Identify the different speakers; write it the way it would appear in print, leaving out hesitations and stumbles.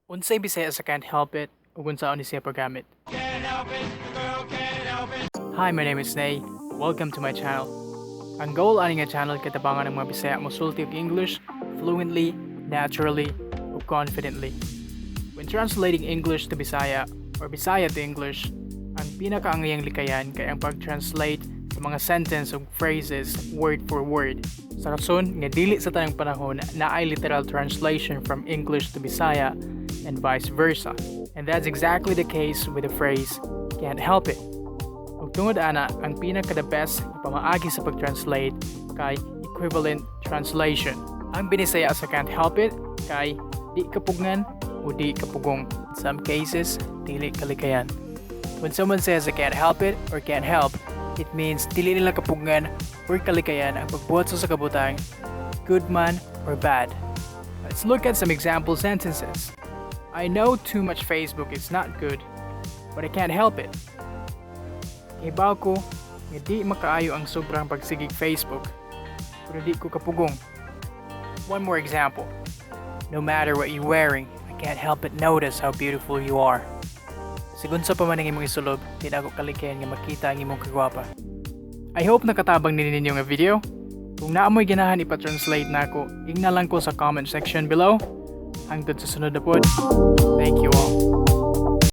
Speaker 1: Unsay Bisaya sa "can't help it" ug unsaon ni siya paggamit? Hi, my name is Nay. Welcome to my channel. Ang goal ani nga channel kay tabangan ang mga Bisaya mosulti og English fluently, naturally, ug confidently. When translating English to Bisaya or Bisaya to English, ang pinakaangayang likayan kay ang pag-translate sa mga sentence ug phrases word for word. Sa rason nga dili sa tanang panahon naay literal translation from English to Bisaya and vice versa. And that's exactly the case with the phrase "can't help it." Ug tungod ana, ang pinaka the best nga pamaagi sa pag-translate kay equivalent translation. Ang binisaya sa "can't help it" kay di kapugngan o di kapugong. In some cases, dili kalikayan. When someone says "I can't help it" or "can't help," it means dili nila kapugngan or kalikayan ang pagbuhat sa kabutang, good man or bad. Let's look at some example sentences. I know too much Facebook is not good, but I can't help it. Kahibaw ko nga di makaayo ang sobrang pagsigig Facebook, pero di ko kapugong. One more example. No matter what you're wearing, I can't help but notice how beautiful you are. Bisag unsa pa man ang imong isulob, di nako kalikayan nga makita ang imong kagwapa. I hope nakatabang ni ninyo nga video. Kung naa mo'y ganahan ipa-translate nako, ingna lang ko sa comment section below. Hangtod sa sunod na pod. Thank you all.